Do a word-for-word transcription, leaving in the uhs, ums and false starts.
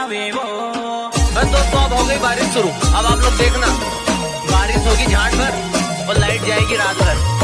बस दोस्तों, अब हो गई बारिश शुरू। अब आप लोग देखना, बारिश होगी झाड़ भर और लाइट जाएगी रात भर।